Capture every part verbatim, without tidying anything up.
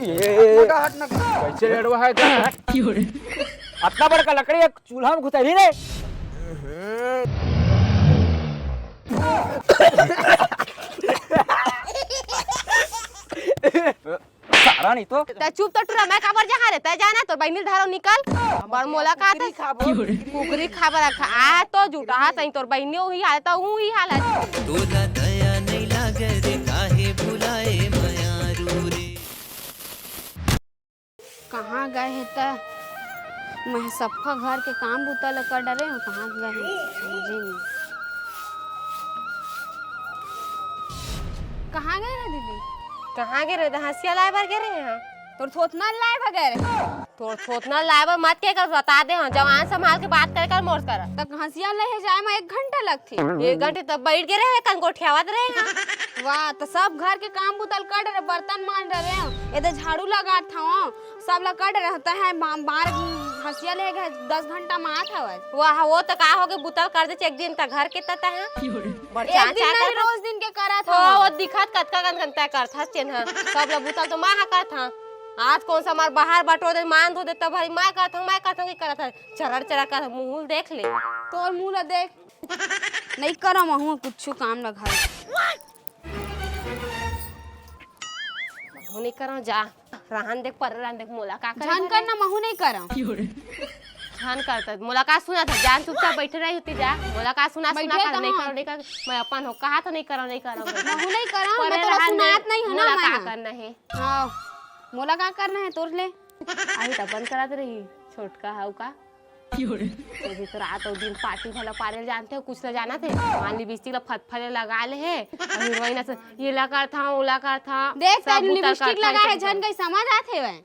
ये हट ना, हट ना। कैसे लड़वा है इधर? अतना बड़का लकड़ी एक चूल्हा में घुसरी रे। सारा नहीं तो। तै चुप तो टुरा, मैं काबर जहाँ रे, तै जाना, तोर बहिनी धरो निकल। बड़ मोला का कुकरी खाबो। कुकरी खाबर रखा। आ तो जुटा हा सही, तोर बहिनी उही हाल, तो उही हाल है। तोला दया नहीं लागे रे, काहे भुलाए मयारू रे। कहाँ गए हे त? मैं सफा घर के काम बुता ल कर डरे हूँ, कहाँ गए हे समझे नहीं। कहाँ गए रहे दीदी? कहाँ गए रहे? हंसिया लाए बर गए रहे हैं। तोर थोथना लाए बर गए रहे। तोर थोथना लाए बर मत के कर, बता दे हम, जवान संभाल के बात करे कर मोर कर। तक हंसिया ले हे जाए में एक घंटा लगथे। एक घंटे तक बैठ गए रहे, कन गोठियावत रहे हैं। वाह, तो सब घर के काम बुता ल कर डरे, बर्तन मांज डरे हूँ, एदे झाड़ू लगा था, सब ला कर डरे रहता है, मा-, मार हंसिया ले गए, दस घंटा मात हवस। वाह, वो तो का हो गए, बुता ल कर दे एक दिन तक घर के तता है। बड़ एक दिन चाचा नहीं, करत रोज दिन के करत हो, हवं। वो दिखत कतका कन कन तय करत हस तेन ह। सब ल बुता ल तो मैं हा करत हूँ। आज कौन सा मार बाहर बटो दे, मान धो दे, तब भाई मैं करत हूँ, मैं करत हूँ, कि करत हूँ। चरर चरर करत हूँ, मुँह ल देख ले। तोर मुँह ल देख। नहीं करो महू कुछ काम ल घर। महू नहीं करो, जा। रहन देख, पर रहन देख, मोला का करे झन घर कर है? ना, महू नहीं करव। झन करत, मोला का सुना था, जान चुपचाप बैठे रही होती जा। मोला का सुना, सुना बैठे कर, तो नहीं हम। करो, नहीं कर, मैं अपन हो, कहा तो नहीं करो, नहीं करो। महू नहीं करव, पर मैं तोला रहन दे, सुनात नहीं हो ना, मोला मैं का हा। करना है? हाँ, मोला का करना है तोर ले? आई त अपन करत रही, छोटका हव का? अभी तो रात अउ दिन पार्टी भला पारे ल जानथे, कुछ ल जानथे। मान लिपस्टिक ल फतफले लगा ले हे, अउ हीरोइन असन ये ला करथंव, वो ला करथंव। देख, सब तैं बुता लिपस्टिक करथंव, लगा हे, सब झन कहीं समझ आथे वै।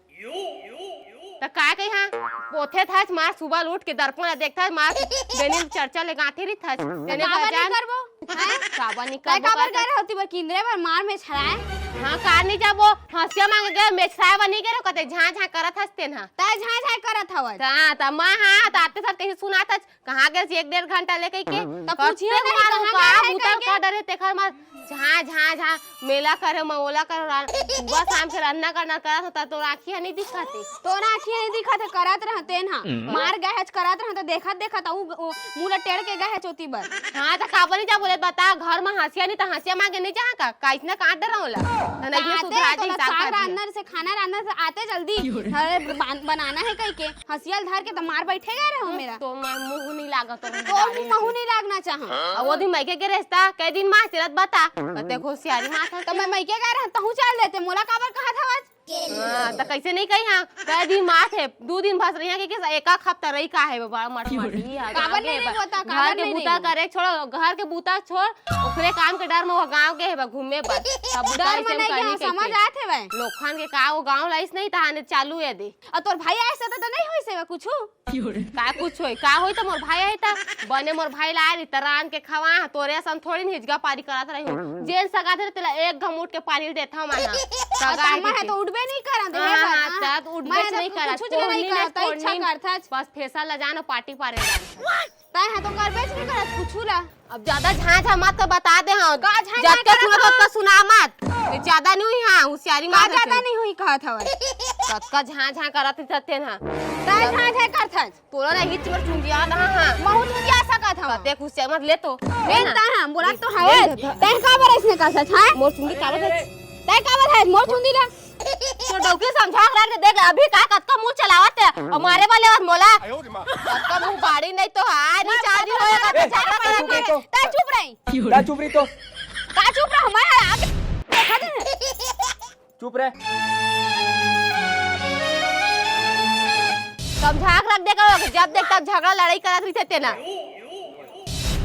त का कही हाँ, पोथे थस मार, सुबह ल उठ के दर्पण ल देखथस मार, बेनी चर्चा ले गांठे रहिथस। तेने काबर बजान नहीं करबो? हैं? काबर नहीं तैं करबो काबर करथस? करे होती बर किंदरे बर मार में छड़ाए? हाँ, कार नहीं जाबो, हंसिया मांगे गए, मेछराए बर नहीं गए रहो, कते झां झां करत हस तेन हा। तैं झां झां करत हवस। ता, ता, माँ, हाँ, ता आते साथ कहीं सुनात हस, कहाँ गए एक डेढ़ घंटा ले कहीं के? त पूछिए कत्ते नहीं, मारू कहाँ का, गए है बुता कहीं के? का डरे, तेखर मार, झां, झां, झां, मेला करे, मौला करे, रा-, सुबह शाम के रन्ना करना करत होता, तो आँखी नहीं दिखाते। तोर आँखी नहीं दिखत हे, करत रह तेन हा। हम्म। मार गए हच, करत रह, तो देखत, देखत, ऊ, ऊ, मुँह ल टेढ़ के गए हच ओती बर। हाँ, त काबर नहीं जा बोले, बता, घर में हंसिया नहीं, त हंसिया मांगे नहीं जा का? का इतना काट डरा होला? त नहीं, इतना काटे, सुधरा तोला जाई, साग साग काट दिया। रांधना से, खाना रांधना से आते जल्दी। अरे, बन-, बनाना है कहीं के, हंसिया ल धर के त मार बैठे गए रहो मेरा। तो मैं मुँह नहीं लागा, तो तो मुँह नहीं लागना चाहा। अब वो दिन मैं के, के रिश्ता, कई दिन माँ से रत बता, कते होशियारी माँ था। तो मैं, मैं के गए रहा, तहूँ चल देते, मोला काबर कहा था आज? हाँ, त कैसे नहीं कही हाँ? कई दिन मात हे, दू दिन बस रही है कि, कि एक आध हफ्ता रही का है, बड़ा मट मटी है, काबर नहीं रही होता, काबर घर के नहीं बुता रही? करे, छोड़ो, घर के बुता छोड़, ओकरे काम के डर में वो गाँव के है, बा घूमे बर। सब बुता डर ऐसे में नहीं करनी गया, समझ कहिके। आत हे भाई। लोखन के का वो गाँव लाइस नहीं, तहाने चालू है दे। और तोर भाई आए से तो, तो नहीं होई से कुछ? का कुछ होई, का होई त मोर भाई आई त बने मोर भाई ला आए रही त रांध के खवा, तोरे असन थोड़ी न हिजगा पारी करत रही हूँ। जेन सगा थे तेला एक घमूट के पानी देता हूँ मैं। सगा है तो उठबे नहीं करत, हाँ, हाँ, हाँ, त उठबे नहीं करत, कुछ नहीं करत, इच्छा करत। बस फेसा ला जान, पार्टी पारे जान। तय है तो करबे नहीं करत कुछ ला। अब ज्यादा झां झां मत कर, बता दे हाँ। का झां झां जतका करत सुनत हव? ओतका सुना मत। ये ज्यादा नहीं हुई हाँ, होशियारी का मार ज्यादा नहीं हुई कहत हवय? ततका झां झां करत ही सत्यन हाँ। तय झां झां करथस। तोला नहीं हिच मोर चुंदिया ना हाँ। महू चुंदिया सकत हव। देख होशियारी मत ले तो। ले ना। तय हाँ, बोला तो हवय। तय का बर इसने करथस, हाँ? मोर चुंदी काबर है? तय का बर है? मोर चुंदी ला। तो डौकी समझा के रख दे, देख, अभी का कतका मुंह चलावत है, और मारे वाले और मोला। कतका मुंह बाड़ी नहीं तो, हाँ, नहीं चालू होएगा तो ए, झगड़ा तू चुप रही तो। तय चुप रही। तय चुप रही तो। का चुप रहा, मैं आगे देखा दे। चुप रहे। समझा के रख देगा, जब देख तब झगड़ा लड़ाई करत रहिथे तेना।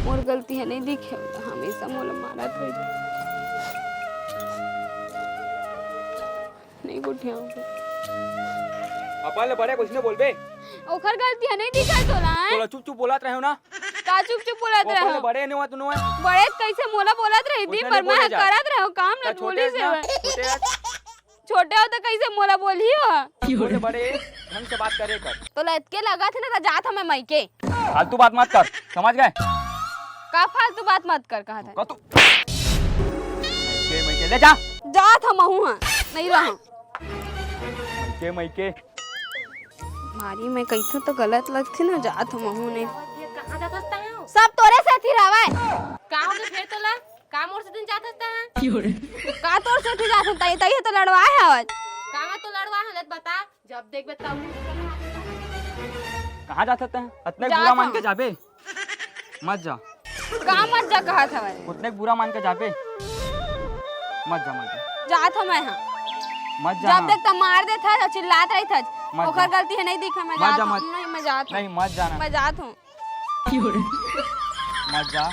मोर गलती है, नहीं दिखे, हमेशा मोला मारत रहिथे। नहीं गोठियाऊंगी। अपन ले बड़े कुछ नहीं बोलबे। ओखर गलती है, नहीं दिखा तोला, हैं? तोला चुप चुप बोलत रहे हो ना। का चुप चुप बोलत रहे हो? बड़े ने हुआ तू नो है। बड़े कैसे मोला बोलत रही दिन भर, मैं करत रहे हो काम ना बोली से। छोटे हो तो कैसे मोला बोली हो? छोटे बड़े ढंग से बात करे कर। तोला इतके लगा थे ना, तो जात हमें मई के। फालतू बात मत कर, समझ गए? का फालतू बात मत कर, कहा था। का तू? के मई के ले जा। जात हम हूँ हाँ। नहीं रहूं। मइके, मइके। भारी मैं कहिथों तो गलत लगथे ना, जात हूं महूं ने। कहाँ जात हस तैं? सब तोरे सेती रहवय। का होगे फेर तोला? का मोर सेती जात हस तैं? का तोर सेती जात हूं? तैं, तैं तो लड़वाय हवस। का मैं तो लड़वाय हंव, ले त बता। जब देखबे तब कहाँ जात हस तैं? अतने जात बुरा मान हूं। के जाबे? मत जा। का मत जा कहत हवय? ओतने बुरा मान के जाबे? मत जा, मत जा। जात हूं मैं, हां। मत जा जब ना। देख तब मार देथस अउ चिल्लात रहिथस। मत ओकर जा। गलती हे, नहीं दिखय, मैं मत जात जा, हूं। मत। नहीं, मैं जात हूं। नहीं, मत जाना। मैं जात हूं। मत जा।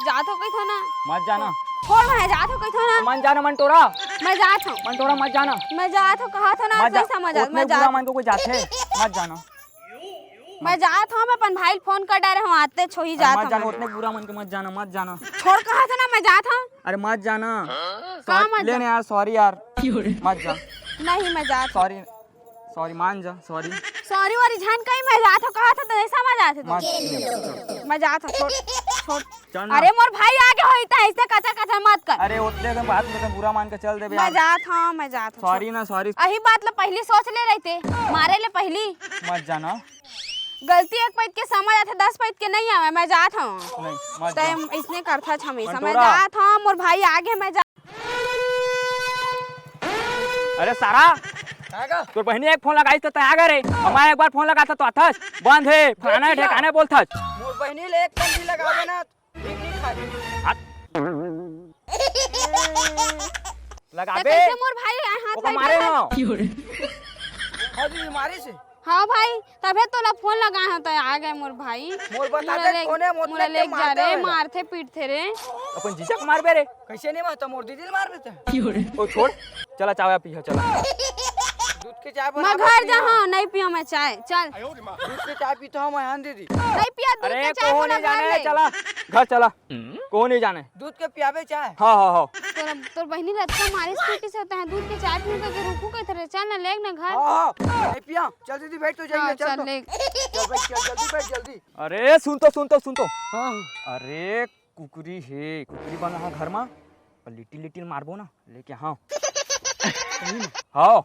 जात हूं कहिथों ना। मत जाना। छोड़, मैं जात हूं कहिथों ना। मत जाना, मंटोरा। मैं जात हूं। मंटोरा, मत जाना। मैं जात हूं, कहत हूं ना, मत जा। नहीं समझ आत, ओतने मैं बुरा जात मान के कोई जाथे? मत जाना। मैं जात हूं, मैं अपन भाई ल फोन कर डारे हूं, आते छोही अरे जात मत हूं जाना, मैं। ओतने बुरा मन के मत जाना, मत जाना। छोड़, कहत हूं ना, मैं जात हूं। अरे मत जाना। का सॉरी, मत ले जा? ना यार, सॉरी यार। मत जा। नहीं, मैं जात हूं। सॉरी, सॉरी, मान जा, सॉरी। सॉरी वॉरी झन कही, मैं जात हूं, कहत हूं, तो ऐसा मत जाते तू। मत। मैं जात हूं, छोड़, छोड़। चल ना। अरे मोर भाई आगे होही त ऐसे कचर कचर मत कर। अरे ओतने के बात में तो बुरा मान के चल देबे मैं यार। जात हूं, मैं जात हूं। सॉरी ना, सॉरी। अही बात ल पहिली सोच ले रहिते, मारे ले पहिली। मत जाना। गलती एक पइत के समझ आथे, दस पइत के नहीं आवे। मैं जात हूं। नहीं, मत तैं जा। इसने करथस हमेशा। मैं मंटोरा। जात हूं, मोर भाई आगे, मैं जा- अरे सारा, का गा? तोर बहिनी एक फोन लगाइस त तैं आ गे रे। हमर एक बार फोन लगाथस त आथस, बंद हे, फलाना हे, देखिया। ठेकाने बोलथस। मोर बहिनी ले एक फोन भी लगाबे ना, ठीक नहीं खाए। हाथ। लगाबे। तैं कइसे मोर भाई हाथ ओकर लगा मारे दे? हंव। हां जी, मारे से। हां भाई, तभे तोला फोन लगाए हंव, त आ गे मोर भाई। मोर बता मोला दे, ले, कोने मोर मोला तेरे लेके जा मारते रे, हो? मारथे पीटथे रे। अपन जीजा के मारबे रे। कइसे नहीं मारता, मोर दीदी ल मारबे तैं। ओ छोड़, चला चाय पीहा, चला। दूध के चाय मैं बना घर दे जा, पिया। हां, नहीं पिया मैं चाय, चल। दूध के चाय पीता हूं मैं, हां दीदी। नहीं पिया दूध अरे के चाय, कोहू मोला नहीं घर जाने, ले। चला, घर चला। कोहू नहीं जाने। दूध के पियाबे चाय। हां, हां, हां। तोर, तोर बहिनी ल अतका मारिस पीटिस हे, तैं दूध के चाय पीहूं कहिके रुकहूं कहिथस रे, चल ना, लेग ना घर। हां, हां, नहीं पिया। चल दीदी, बैठ तो जाइए, हां, चल चल तो। ले। चल बैठ, चल, जल्दी बैठ, जल्दी। अरे सुन तो, सुन तो, सुन तो। हां। अरे कुकरी हे, कुकरी बंधा हे घर मा, अउ लिटिल लिटिल मारबो ना, लेके हां। सही में? हां।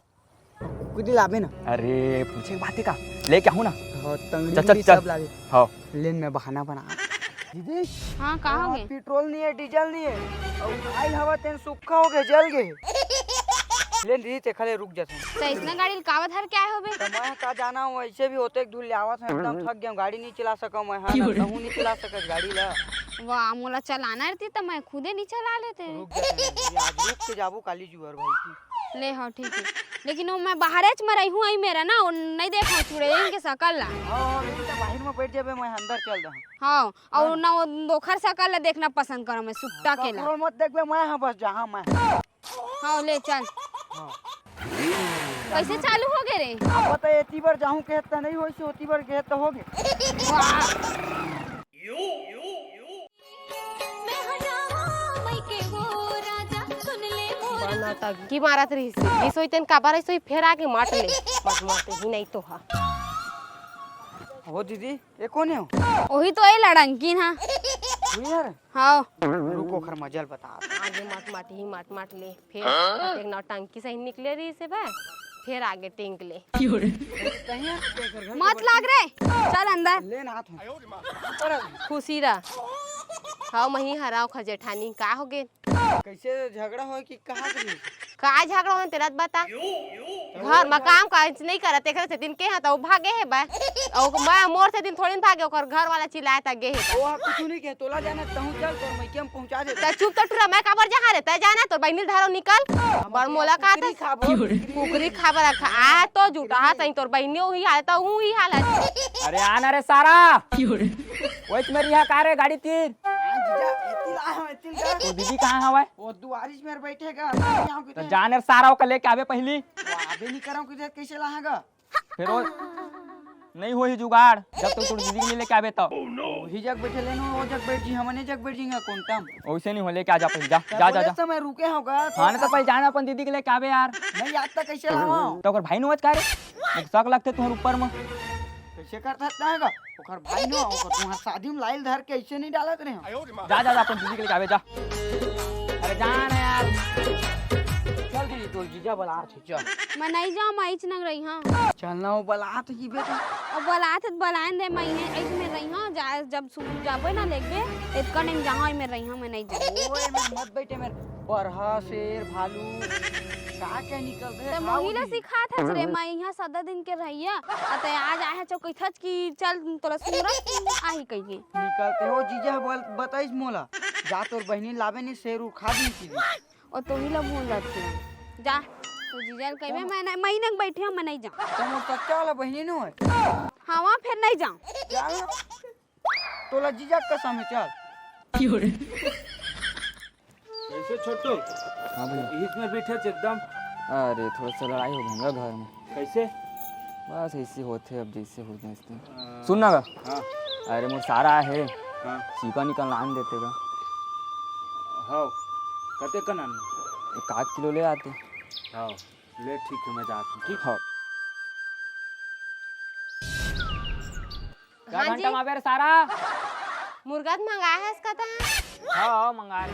कुकरी लाबे ना। अरे पूछे के बात हे का, लेके आहूं ना। हां, टंगड़ी चल, चल, उंगड़ी चल। सब लाबे। हां। ले न मैं बहाना बना। दीदी। हां, का होगे? पेट्रोल नहीं हे, डीजल नहीं हे। अउ आइल हवा तेन सुक्खा होगे, जल गे। ले न दीदी, ते खले रुक जात हंव। त अइसना गाड़ी ल काबर धर के आए होबे? त मैं का जाना हंव, अइसे भी ओतेक दूर ले आवत हंव, एकदम थक गेंव, गाड़ी नहीं चला सकंव मैं, हां, ना तहूं नहीं चला सकस गाड़ी ला। वाह, मोला चलाना रहती त मैं खुदे नहीं चला लेते। रुक जा तनी, आज रुक के जाबो काली जुआर भाई की। ले, हां, ठीक हे। लेकिन वो मैं बाहरेच में रहिहूं, अई मेरा ना, वो नहीं देखंव चुड़ैलिन के सकल ला। हां, हां, लेकिन त बाहिर में बैठ जाबे, मैं अंदर चल दहूं। हां, अउ हां। ना वो ओखर सकल ला देखना पसंद करंव मैं, सुट्टा के ला। ककरो मत देखबे, मैं हां बस जहां मैं। हां, ले चल। हां। कइसे चालू होगे रे? अब बता, एती बर जाहूं के त नहीं होइस, ओती बर गे त होगे। वाह। बना टंकी मारत रहिस हे। ई सोचतेन काबर अइसे फेर आगे माट ले। माट मारते ही नहीं तो हा। हो दीदी, ये कोन हे हो? ओही तो ए लड़ंकी ना। हुई यार। हां। रुको, ओखर मजा ल बता। आगे माट माट ही माट माट ले। फेर एक नौटंकी सही निकले रहिस हे बे। फेर आगे टिंक ले। मत लाग रे। चल अंदर। ले ना हाथ में। खुशी रह। हां, मही हराव खजेठानी। का होगे? कइसे झगड़ा होय कि कहाँ के? का झगड़ा होय तेला त बता। घर म काम काज नहीं करत, एकरे सेती केहे त ओ भागे हे बे। अउ मैं मोर सेती थोड़ी न भागे, ओकर घर वाला चिल्लाय त गे हे बे। ओ हा कुछु नहीं कहे, तोला जाना तहूँ चल, तोर मइके म पहुँचा दे। त चुप तो टुरा, मैं काबर जहाँ रे, तै जाना तोर बहिनी ल धरो निकल। बर मोला का कुकरी त खाबो, कुकरी। कुकरी खाबर रखा। आ तो जुटा हा सही, तोर बहिनी उही हाल त उही हाल हे। अरे आ ना रे सारा। वइच मेर इहाँ का रे गाड़ी तीर। हाँ जीजा, एती ला, एती ला। तोर दीदी कहाँ हवय? ओ दुआरी मेर बइठे गा, अंदर नहीं आव त किते। जान रे सारा, ओकर लेके आबे पहिली। वो आबे नहीं करव किते, कइसे लाहा गा? फेर ओ नहीं होही जुगाड़, जब तक तोर दीदी के नहीं लेके आबे त। ओही जग बइठे लेनो, ओ जग बइठ जी, हमन ए जग बइठ जी, कोंटा म। ओइसे नहीं हो, लेके आ जा पहिली, जा, त जा, जा, बोले जा। त मैं रुके हव गा, हाँ, नहीं त पहिली जान अपन दीदी के लेके आबे यार। नहीं, आज तक कइसे लावा? त ओकर भाई नोच का रे? मोके शक लगथे तुँहर ऊपर म। कइसे करत हस तैं गा? ओकर भाई नो, ओकर तुँहर शादी म लाइल धर के अइसे नहीं डालत रहे। जा, जा, जा, अपन दीदी के लेके आबे, जा। अरे जा ना यार। चल दीदी, तोर जीजा बलात हे, चल। मैं नहीं जाऊँ, मैं इच नंग रही हूँ। चल ना, वो बलात ही बेटा। अब बलात हे त बलान दे, मैं इच में रही हूँ। जा, जब सु-, जाबे ना लेगबे, इतका टाइम जहाँ में रही हूँ, मैं नहीं जाऊँ। ओए, मैं मत बैठे, मेरे बरहा, शेर, भालू, का क्या निकल रहे ते मोही ला सिखात हस रे, मैं यहाँ सदा दिन के रहिया, आ ते आज आए हस, चौकैथच कि चल तोला सूरत आही कहिए। निकलते हो जीजा, बोल, बताइस मोला, जा तोर बहिनी लाबे नहीं, शेर उर खा दी सीधी। और तोही ला भूल जाती है। जा, तो जीजा ल कहिबे, मैं नहीं, मैं नहीं बैठी हूँ, मैं नहीं जाऊँ। तो मोर सच्चा वाला बहिनी नो है। हाँ, वहाँ फिर नहीं जाऊँ। जा ना। तोला जीजा के कसम है, चल। कैसे छोटू? हाँ भैया। इसमें बैठे थे एकदम। अरे, थोड़ा सा लड़ाई हो गया घर में। कैसे? बस ऐसे होते, अब जैसे होते हैं। हाँ। सुन ना गा। हाँ। अरे, मोर सारा है। हाँ। सीपा निकल लान देते गा। हाँ। कते कन आन? एक आध किलो ले आते। हाँ। ले, ठीक है, मैं जाता हूँ, ठीक? हाँ। का हाँ घंटा जी। माबे रे सारा? मुर्गा त मंगाए हस कथा? हाँ, हाँ, मंगाए। त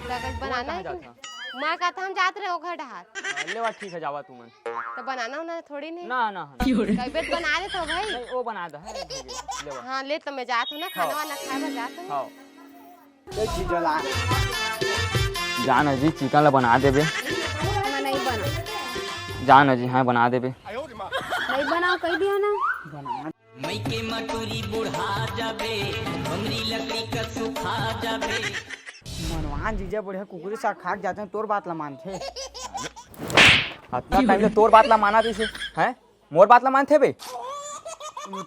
कच बनाना है कि नहीं? मैं कथा हम जात रहे ओखर डहार। हाँ, ले बा, ठीक है, जावा तुमन। तो बनाना होना थोड़ी नहीं। ना, ना, ना। कई बेर बना देत हो भाई। नहीं, वो बना दे, हाँ, ठीक है, ले बा। हाँ, ले तो मैं जात हूँ ना, खाना हाँ। वाना खाए बर जात हूँ। हाँ। जान जी, चिकन ला बना देबे। मैं नहीं बना। जान जी, हाँ, बना देबे। नहीं बनाओ, कह दियो ना। मइके मटूरी बुढ़ा जाबे, हमरी लकड़ी का सुखा जाबे। मनवान जीजा बढ़िया कुकुरी साग खा के जाते हैं, तोर बात ला मानथे। अतना टाइम ले तोर बात ला माना तइसे, हैं? मोर बात ला मानथे बे?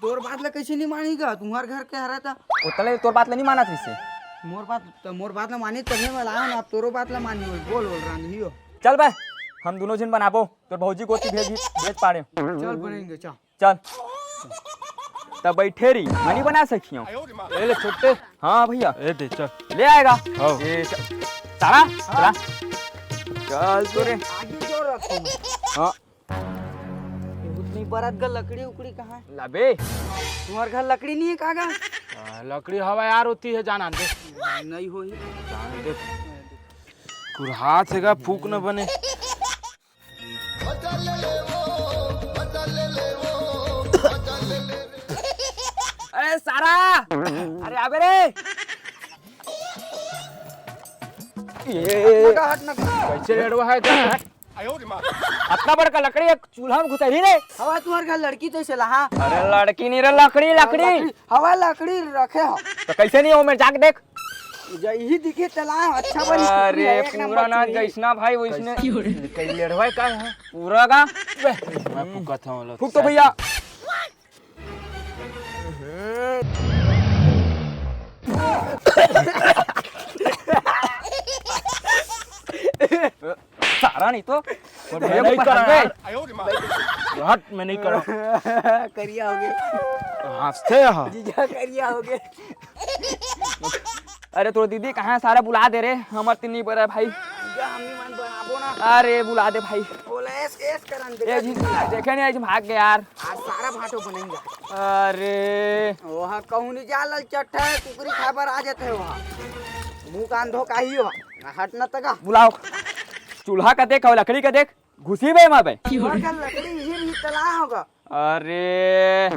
तोर बात ला कैसे नहीं मानी गा? तुम्हार घर के हरा था। उतले तोर बात ला नहीं माना तइसे। मोर बात, तो मोर बात ला मानी तभे मैं लाया ना, अब तोरो बात ला मानी, बोल, बोल, रांधही हो। चल बे, हम दोनों झन बनाबो, तोर भौजी गोती भेज, भेज पाड़े। चल बनेंगे, चल। चल। तब बैठे रही, मैं नहीं बना सकी हूँ। ए ले छोटे। हाँ भैया। ए दे, चल। ले आएगा। हाँ। ए, चल। सारा, हाँ। चला। चल तो रे। आगे जोर रखो। हाँ। उतनी बरत का लकड़ी उकड़ी कहाँ है? लाबे। तुम्हारे घर लकड़ी नहीं है, कागा? आ, लकड़ी हवा यार होती है, जान आन दे। नहीं होही। जान दे। कुरहात हे गा, फूक न बने। अरे सारा, अरे आबे रे। ये हट ना, हट ना। कैसे लड़वा है का? अतना बड़का लकड़ी एक चूल्हा में घुसेरी रे। हवा तुम्हारे घर लड़की तो से लहा। अरे लड़की नहीं रे, लकड़ी, लकड़ी। लकड़ी, हवा लकड़ी रखे हो। तो कैसे नहीं हो, मैं जाके देख। यही दिखे तला अच्छा बनी। अरे एक नंबर पूरा ना चुनी। जैसना भाई वैसने। कैसे? कई लेढ़वा का है? पूरा का? बे, मैं फूकत हूँ, लो। फूक तो भैया। सारा नहीं तो। मैं नहीं करा यार। हट, मैं नहीं करा। करिया हो गए। हंसते हो। जीजा करिया हो गए। अरे तोर दीदी कहाँ सारा बुला दे रे, हमर तीन नहीं बरा भाई। जीजा हमनी मन बनाबो ना। अरे बुला दे भाई। बोले एस, एस करन दे। ए जी, देखे नहीं, आज भाग गया यार। आज सारा भाटो बनेंगे। अरे। ओहा कहूँ नहीं जा लल चट्टा है, कुकरी खाए बर आ जाते हैं वहाँ। मुँह कान धो काही हो। हट न तका। बुलाओ। चूल्हा का देख और लकड़ी का देख, घुसी बे मा बे। वहाँ का लकड़ी ही नहीं तला होगा। अरे,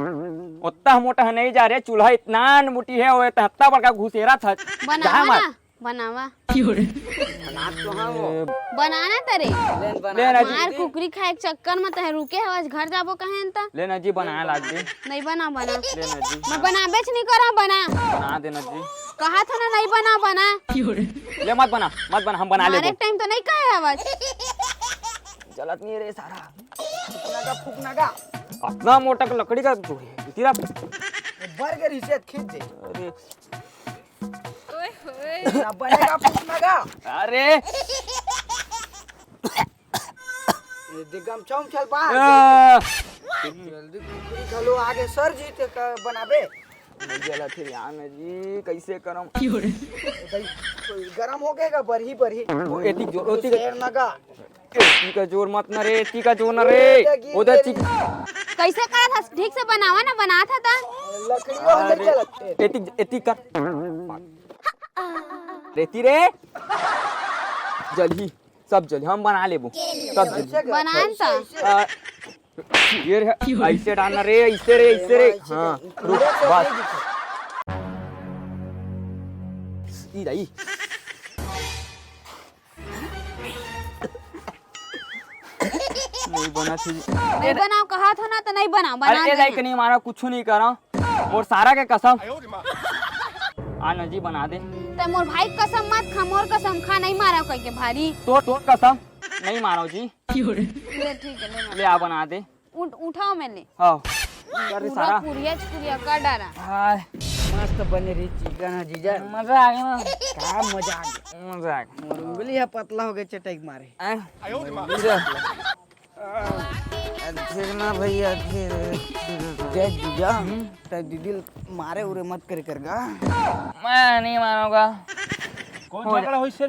ओत्ता मोटा नहीं जा रे, चूल्हा इतना मोटी है, वो इतना बड़का घुसेरा था। बनावा जा मत। ना, बनावा। बना तो हाँ वो। बनाना तरे। लेन बना लेन दे। मार कुकरी खाए के चक्कर में तहे रुके हवस, घर जाबो कहे न त। लेन जी, बनाए लाग दे। नहीं बना, बना। लेन जी। मैं बनाबेच नहीं करा, बना। बना देना जी। कहा था ना, नहीं बना, बना। ले मत बना, मत बना, हम बना मारे लेबो। टाइम तो नहीं कहे हवस। जलत नहीं रे सारा। फूकना का, फूकना का। इतना मोटा लकड़ी का जो है, तेरा बर्गर ही से खींच दे। अरे। ओए होए। ना बनेगा, फूकना का। अरे। ये दे गमछा उमछा ल बांध। आ। जल्दी कुकरी घलो आगे सर जी ते का बनाबे। नहीं जलत हे यार जी, कैसे करम? गरम हो गएगा, बरही, बरही। वो एती जोर, ओती शेर नगा। एती का जोर मत न रे, एती का जोर न रे। लगी, उधर लगी। चिक- कैसे करत हस? ठीक से बनावा ना, बनात ह त। लकड़ी वाला अरे, चलत हे। एती, एती कर। रेती रे। जल्दी। सब जली, हम बना लेबो, सब जली। बनान त। आ, ये रे, ऐसे डालना रे, ऐसे रे, ऐसे रे। हाँ, रुक, बस। ई दाई। नहीं बना थी। नहीं बनाओ, कहा था ना, तो नहीं बनाओ, अरे बना ए दाई दे। के नहीं मारा, कुछ नहीं करा। मोर सारा के कसम। आ ना जी, बना दे। ते मोर भाई के कसम मत खा, मोर कसम खा, नहीं मारा कह के भारी। तोर, तोर कसम, नहीं मारो जी। ले, ठीक है, ले मार। ले आ, बना दे। उठ, उठाओ मैंने। हाँ। अरे पूरा सारा। कुरिया चुरिया कर डाला। हाय। मस्त बने रही चिकन है जीजा। मजा आ गया ना। का मजा आ गया? मजा आ गया। मोर उंगली है पतला हो गया चटक मारे। आय। देख ना भैया, फिर जय जीजा, हम्म। ते दीदी मारे उरे मत करे कर गा। मैं नहीं मानूंगा। कौन हो जा- झगड़ा होइस रे?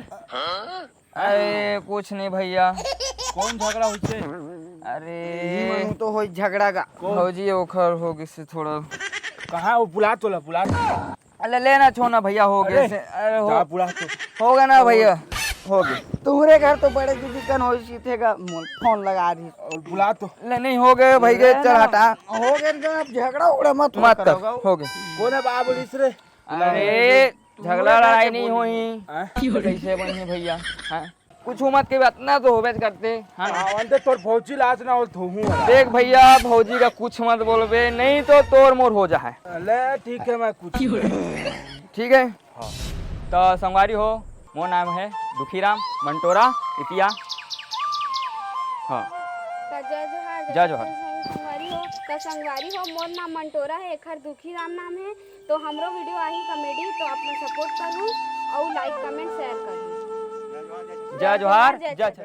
अरे कुछ नहीं भैया। कौन झगड़ा होइस रे? अरे यही मनु तो होई झगड़ा का। कौन? भौजी ओखर हो गिस थोड़ा। कहाँ वो बुला तो ला, बुला तो। अरे लेना छो ना भैया, हो गए अरे, से, अरे हो, जा बुला तो। हो गया ना भैया, हो गए। तुम्हरे घर तो बड़े दीदी कन होइस थे का, मोल फोन लगा दी। और बुला तो। ले नहीं हो गए भाई, ले चल ना। हटा। हो गए ना, अब झगड़ा उगड़ा मत मत करो कर, गा। हो गए। कौन है बाबू इस रे? अरे झगड़ा लड़ाई नहीं होई। हाँ? तो कैसे बनी भैया? हाँ? कुछ मत के, इतना तो होबे करते। हाँ। हाँ, अंदर तोर भौजी लाज ना हो धोहूँ। देख भैया, भौजी का कुछ मत बोलबे, नहीं तो तोर मोर हो जाए। ले ठीक है, मैं कुछ ठीक है। हाँ। तो संगवारी हो, मोर नाम है दुखीराम मंटोरा इतिया। हाँ। त जय जोहार, जय जोहार। जय संगवारी हो। त संगवारी हो, मोर नाम मंटोरा है, एखर दुखीराम नाम है। तो हमरो वीडियो आही कॉमेडी, तो आप मन सपोर्ट करू अउ लाइक, कमेंट, शेयर करू। जय जोहार, जय जय